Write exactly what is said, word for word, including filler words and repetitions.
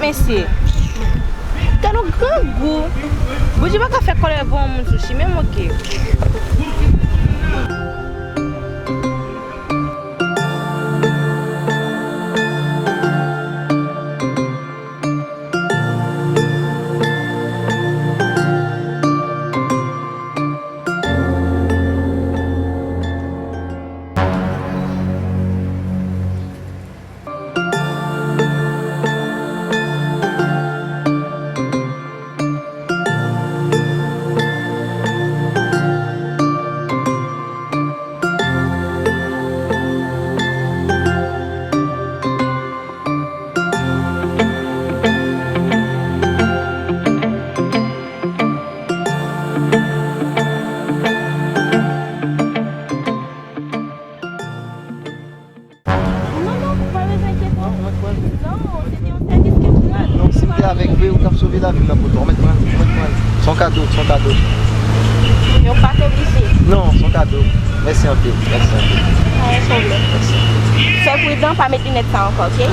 Mesye, tèt nou grangou. Boudjè pa ka fè kòlè voye yon moun sou chimen m, oke. Non, non, ou pa bezwen enkyete w. Non, se te yon sèvis ke m rann. Non, si m te avèk vre, ou t ap sove lavi m nan poto. Ou mèt pran l, ou mèt pran l. Se yon kado, se yon kado. Yo pa t oblije. Non, se yon kado. Mèsi anpil, mèsi anpil. Pa gen pwoblèm. Mèsi. Sèl pridan, pa met linèt sa ankò, oke?